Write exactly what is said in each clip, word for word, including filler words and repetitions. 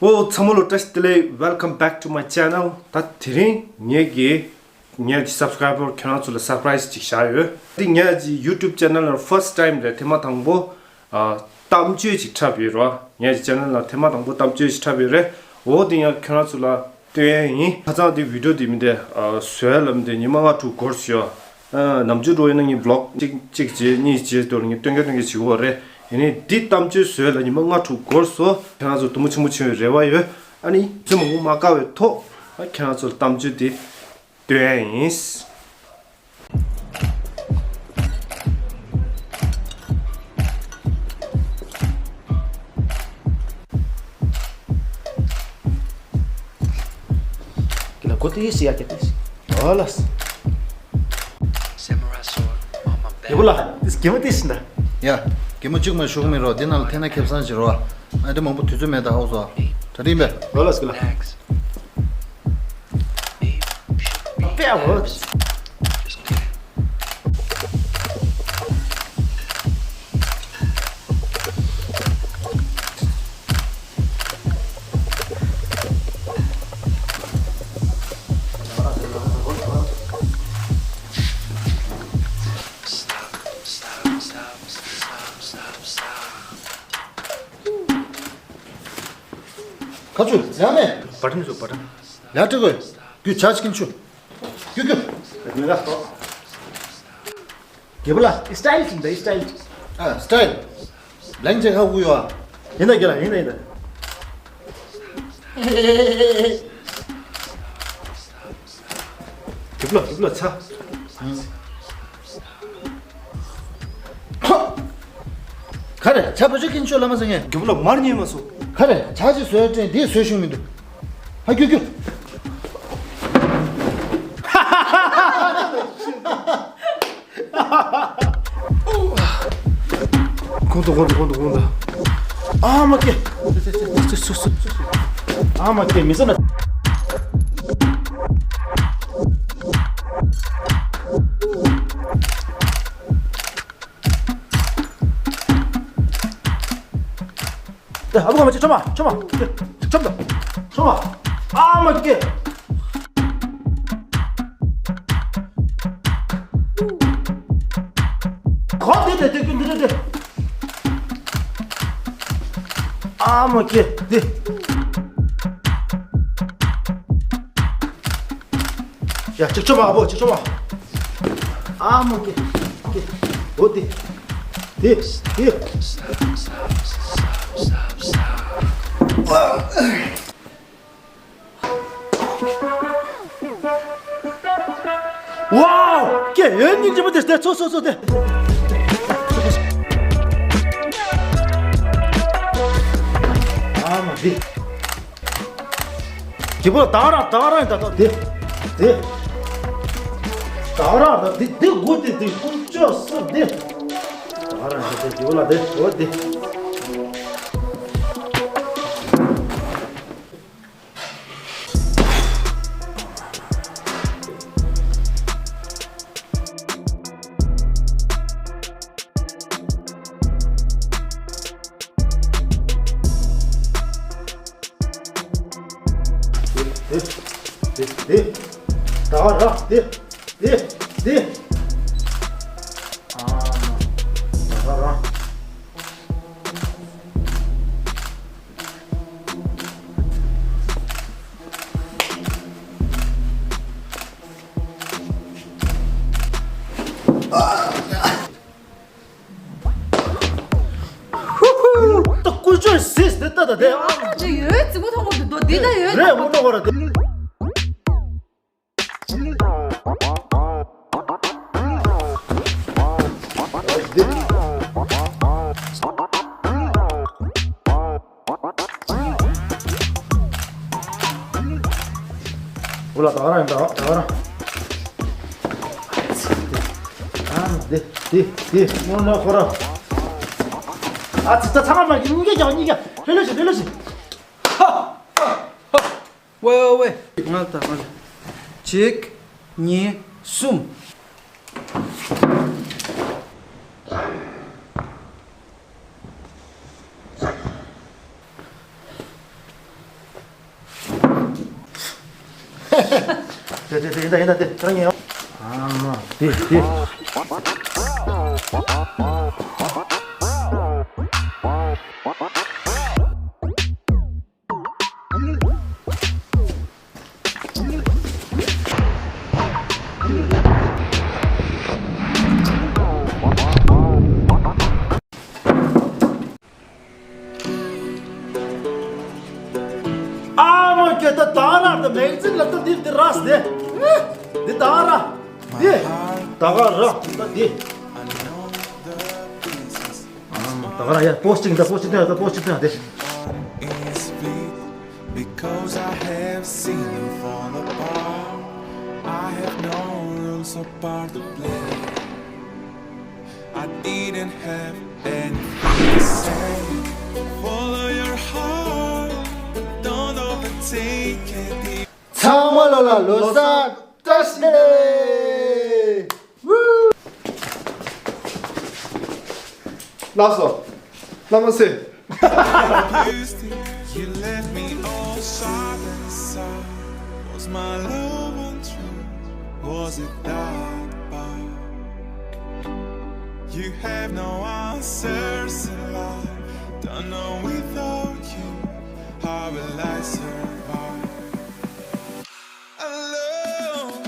ཨོ་ཚང་མ་ལོ་བཀྲ་ཤིས་བདེ་ལེགས། Welcome back to my channel. ད་དེ་རིང་ངེད་ཀྱི་ངེད་ཀྱི་སབ་སི་ཀ་རའི་བར་ཁྱེད་རང་ཚོ་ལ་སར་པ་རའི་ཛི་ཅིག་བཞག་ཡོད། འདི་ངེད་ཀྱི་ཡུ་ཊུབ་ཅེ་ནལ་ལ་ཕར་སི་ཊི་ཊའིམ་རེད། ཐེངས་མ་དང་པོ་ཨ་གཏམ་བརྗོད་ཅིག་འཁྲབ་ཡོད་རོ། ངེད་ཀྱི་ཅེ་ནལ་ལ་ཐེངས་མ་དང་པོ་གཏམ་བརྗོད་ཅིག་འཁྲབ་ཡོད་རེད། འོ་འདི་ཡང་ཁྱེད་རང་ཚོ་ལ་སྟོན་ཡ་ཡིན། ཁ་སང་འདི་བི་ཌིའོ་འདི་མི་འདི་ཨ་བཟོས་ལབ་འདི་ཉི་མ་ལྔ་དྲུག་འགོར་སོང་། ཨ་ནམ་རྒྱུན་འགྲོ་ཡིན་ན་ངས་བི་ལོག་གཅིག་གཅིག་བྱས་གཉིས་བྱས་དོར་ངས་སྟོན་གྱི་སྟོན་གྱི་བྱེད་དགོས་རེད། ཡིན་ནའི་འདི་གཏམ་བརྗོད་བཟོས་ལ་ཉི་མ་ལྔ་དྲུག་འགོར་སོང་། ཁྱེད་རང་ཚོ་དུ་མ་ཆེན་པོ་བྱེད་པའི་རེ་བ་ཡོད། ཨ་ནི་ཚོད་མང་པོ་མ་བཀག་པའི་ཐོག་ཨ་ཁྱེད་རང་ཚོ་ལ་གཏམ་བརྗོད་འདི་སྟོན་ཡ་ཡིན། ལ་གོ་ཏི་ཤི་ཡ་གི་ཏི་ཤི། ཨོ་ལ་སི། Samurai sword on my back. ཡོ་ལ་ཏི་ཤི་གེ་མོ་ཏི་ཤི་ན། ཡ། གེ་མོ་གཅིག་མ་ཤོག་མི་རོ། འདི་ནང་ལ་འཐེན་ན་ཁེབས་སང་ཞིག་རོ། ཨ་འདི་མང་པོ་དུས་ཚོད་མེད་ད་ཧོ་སོ། ད་རིང་བས། ཨོ་ལ་སི་ལ། Relax. Babe, you should be relaxed. Just kidding. ཁ་ཆུ་ཡ་མེ། བ་ཏྲམ་ཆུ་བ་ཏྲམ། ཡ་ཏྲི་གོ། རྒྱུ་ཆ་ཅིག་ཆུ། རྒྱུ་རྒྱུ། རྒྱུ་ལ། རྒྱལ་པོ་ལ་ཨི་སི་ཊའིལ་ཅིག་འདྲ་ཨི་སི་ཊའིལ་ཅིག་ཨ་སི་ཊའིལ། ལན་ཅིག་ཧ་གོ་ཡོད་ཨ། ཡིན་ད་རྒྱལ་ལ་ཡིན་ད་ཡིན་ད། རྒྱལ་པོ་ལ་རྒྱལ་པོ་ལ་ཚ། ཧ། ག་རེ་ཇ་བོད་ཆུ་ཀིན་ཆུ་ལ་མ་ཟེར་ངས། རྒྱལ་པོ་ལ་མར་ཉན་མ་སོང་། ག་རེ་ཇ་ཅིག་བཟོས་དྲན་འདི་བཟོས་བྱུང་མི་འདུག་ཧ་རྒྱུ་རྒྱུ། གོང་དུ་གོང་དུ་གོང་དུ་གོང་དུ། ཨ་མ་ཀེ། ཨ་མ་ཀེ་མི་ཟ་ན། ཨ་བུ་ག་མ་ཅི་ཆོ་མ་ཆོ་མ་ཆོ་མ་ཆོ་མ། ཨ་མ་ཀེ། གོ་དེ་དེ་དེ་ཀུན་དེ་དེ། ཨ་མ་ཀེ་དེ། ཡ་ཅིག་ཆོ་མ་ཨ་བོ་ཅིག་ཆོ་མ། ཨ་མ་ཀེ་ཀེ། འོ་དེ་དེ་དེ། ཝའོ། ཀེ་ཡོད་སྙིང་རྗེ་མོ་དེ་དེ་ཚོ་ཚོ་ཚོ་དེ། ཨ་མ་དེ། རྒྱལ་པོ་ལ་ད་ར་ད་ར་ཡིན་ད་ད་དེ་དེ། ད་ར་ད་དེ་དེ་དགོས་དེ་དེ་ཀུན་སྤྱོད་སུ་དེ། ད་ར་ཡིན་ད་དེ་རྒྱལ་པོ་ལ་དེ་འོ་དེ། དེ་དེ་དེ་དེ། ད་ར་དེ་དེ་དེ། ཨ་མ། ད་ར། ད་ཀུ་ཅོ་སིས་དེ་ད་ད་དེ། ཨ་ཅེ་ཡོད་ཙི་མོ་ཐོང་གོ་དུ་དོ་དེ་ད་ཡོད། རེད་མོ་ཐོང་གོ་ར་དེ། འོ་ལ་ད་ག་རང་ཡིན་ད་ད་ག་རང་། ཨ་འདི་འདི་འདི་ནོར་ནོར་ཁོ་ར། ཨ་ཙི་ཙི་ཚང་མ་གཉིས་ཀ་རྒྱག་གཉིས་ཀ་ལྷོད་ལྷོད་བྱེད་ལྷོད་ལྷོད་བྱེད། ཧ་ཧ་ཧ། ཝེ་ཝེ་ཝེ། ང་ད་ང་ད། གཅིག་གཉིས། གསུམ། དེ་དེ་དེ་ཡིན་ད་ཡིན་ད་དེ་ཁྱེད་རང་ཉན་ཡོང་། ཨ་མ་དེ་དེ། ཨ་མ་ཀྱེ་ད་ད་ར་ད་མེག་ཛིན་ལ་ད་འདི་འདི་ར་སི་དེ་འདི་ད་ར་འདི་ད་ག་ར་ད་འདི་ཨ་མ་ད་ག་ར་ཡ་པོ་སི་ཊིང་ད་པོ་སི་ཊིང་ད་པོ་སི་ཊིང་ད་དེ། Because I have seen you fall apart. I have no rules apart to play. I didn't have anything to say. Follow your heart, don't overtake it. ཚང་མ་ལོ་ལ་ལོ་གསར་བཀྲ་ཤིས་བདེ་ལེགས། ལགས་སོ། བླ་མ་སེ། You left me all shattered inside. Was my love untrue? Was it that bad? You have no answers in life. Don't know without you, how will I survive? Alone.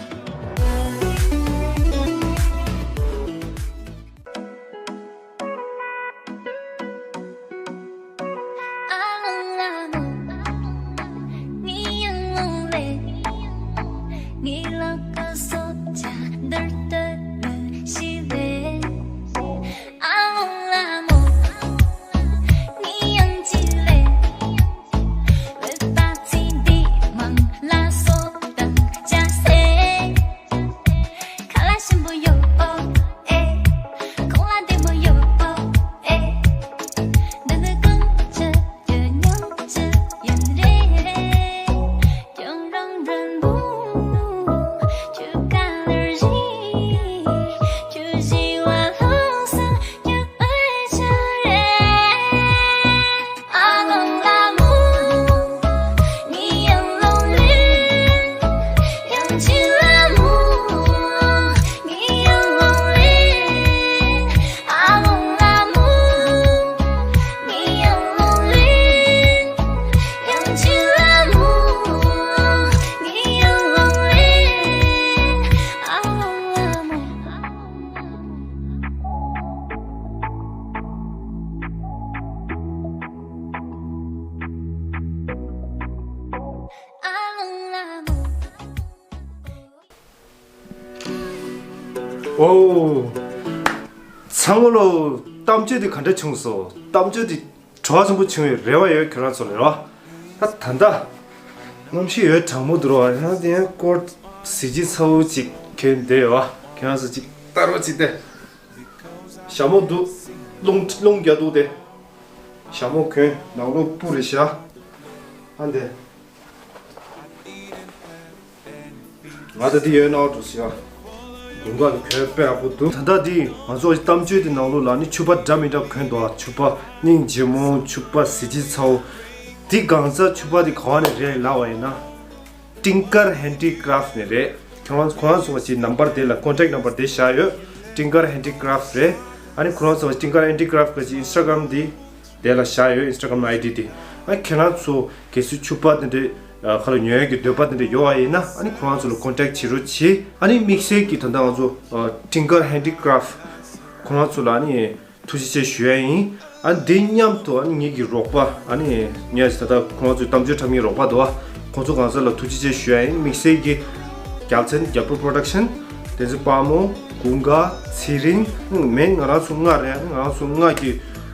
ཨོ། ཚང་མ་ལོ། གཏམ་བརྗོད་འདི་ག་འདྲ་བྱུང་སོང་། གཏམ་བརྗོད་འདི་བྲོ་བ་ཆེན་པོ་བྱུང་བའི་རེ་བ་ཡོད། ཁྱོད་རང་ཚོ་ལ་རེ་བ། ད་ད་ལྟ་གནམ་གཤིས་ཡོད་གྲང་མོ་འདུག་ར་བ། ཡང་དེ་ཡང་སྐོར་གཟི་བརྗིད་ཚ་བོ་ཅིག་གྱོན་བསྡད་ཡོད་བ། ཁྱོད་རང་ཚོ་ཅིག་ལྟ་རོགས་ཅིག་སྟེ། ཞྭ་མོ་འདུག་རླུང་རླུང་རྒྱག་འདུག་སྟེ། ཞྭ་མོ་གྱོན། ནང་ལོགས་སྤུ་རེ་བཞག་ཨ་འདེ། ང་ད་འདི་ཡོད་ནའོ་འགྲོ་ཟེར་ཡ། དགུན་ཁ་ལ་གྱོན་དཔེ་ཡག་པོ་འདུག་ད་ལྟ་འདི་ང་ཚོ་གཏམ་བརྗོད་འདི་ནང་ལོགས་ལ་ནི་ཕྱུ་པ་འདྲ་མི་འདྲ་གྱོན་འདུག་ཨ། ཕྱུ་པ་སྙིང་རྗེ་མོ། ཕྱུ་པ་གཟི་བརྗིད་ཚ་བོ། འདི་གང་ཟག་ཕྱུ་པ་འདི་ག་བ་ནས་རེད་ལབ་པ་ཡིན་ན། Tinker Handicraft ནས་རེད། ཁྱོད་རང་ཁོ་རང་ཚོ་གི་ནམ་བར་དེ་ལ་ཀོན་ཊེག་ནམ་བར་དེ་བཞག་ཡོད། Tinker Handicraft རེད། ཨ་ནི་ཁོ་རང་ཚོ་གི་Tinker Handicraft གི་ཨིན་སི་ཊ་གྷ་རམ་འདི་དེ་ལ་བཞག་ཡོད། ཨིན་སི་ཊ་གྷ་རམ་ཨའི་ཌི་འདི། ཨ་ཁྱེད་རང་ཚོ་གལ་སྲིད་ཕྱུ་པ་དེ་འདྲའི་ཁ་ལ་ཉོ་ཡག་གི་འདོད་པ་དེ་འདྲ་ཡོད་པ་ཡིན་ན། ཨ་ནི་ཁོ་རང་ཚོ་ལ་ཀོན་ཊེག་བྱེད་རོགས་བྱེད། ཨ་ནི་དམིགས་བསལ་གྱི་ད་ལྟ་ང་ཚོ་Tinker Handicraft ཁོ་རང་ཚོ་ལ་ཨ་ནི་ཐུགས་རྗེ་ཆེ་ཞུ་ཡ་ཡིན། ཨ་འདི་མཉམ་དུ་ཨ་ནི་ངེད་ཀྱི་རོགས་པ། ཨ་ནི་ངས་ད་ལྟ་ཁོང་ཚོའི་གཏམ་བརྗོད་འཁྲབ་མཁན་རོགས་པ་འདུག་ཁོང་ཚོ་གང་ཟག་ལ་ཐུགས་རྗེ་ཆེ་ཞུ་ཡ་ཡིན། དམིགས་བསལ་གྱི་རྒྱལ་མཚན་རྒྱལ་པོ་པྲོ་ཌག་ཤན། བསྟན་འཛིན་དཔལ་མོ། ཀུན་དགའ། ཚེ་རིང་། མིང་ང་རང་ཚོ་ལྔ་རེད། ཨ་ནི་ང་རང་ཚོ་ལྔ་གི་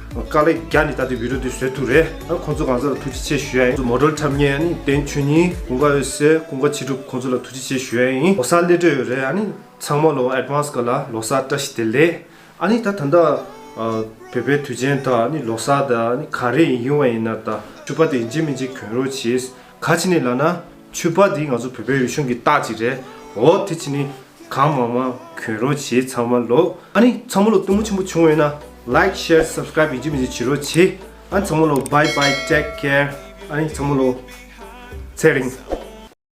དཀའ་ལས་བརྒྱབ་ནས་ད་ལྟ་བི་ཌིའོ་འདི་བཟོས་ཐུབ་རེད། ཨ་ཁོང་ཚོ་གང་ཟག་ལ་ཐུགས་རྗེ་ཆེ་ཞུ་ཡ་ཡིན། མོ་ཌེལ་འཁྲབ་མཁན་ཨ་ནི་བསྟན་ཆོས་ཉིད། ཀུན་དགའ་འོད་ཟེར། ཀུན་དགའ་ཆོས་གྲུབ། ཁོང་ཚོ་ལ་ཐུགས་རྗེ་ཆེ་ཞུ་ཡ་ཡིན། ལོ་གསར་སླེབས་འགྲོ་ཡོད་རེད། ཨ་ནི་ཚང་མ་ལོ་ཨེཌ་ཝན་སི་ག་ལ་ལོ་གསར་བཀྲ་ཤིས་བདེ་ལེགས། ཨ་ནི་ད་ད་ལྟ་ཨ་བོད་པའི་དུས་ཆེན་དང་ཨ་ནི་ལོ་གསར་དང་ཨ་ནི་ག་རེ་ཡིན་པ་ཡིན་ན་ད་ཕྱུ་པ་དེ་ཡིན་གཅིག་མིན་གཅིག་གྱོན་རོགས་བྱེད། ག་ཅི་ནས་ལབ་ན་ཕྱུ་པ་དེ་ང་ཚོ་བོད་པའི་རིག་གཞུང་གི་རྟགས་ཅིག་རེད། འོ་དེ་ཅི་ནས་གང་མང་མང་གྱོན་རོགས་བྱེད་ཚང་མ་ལོ། ཨ་ནི་ཚང་མ་ལོ་སྟོན་མོ་ཆེན་པོ་བྱུང་བས་ན་ལའིཀ་ཤེར་སབ་སི་ཀ་རའིབ་ཡིན་གཅིག་མིན་གཅིག་བྱེད་རོགས་བྱེད། ཨ་ནི་ཚང་མ་ལོ་བྷའི་བྷའི། ཊེག་ཀེར། ཨ་ནི་ཚང་མ་ལོ་ཚེ་རིང་།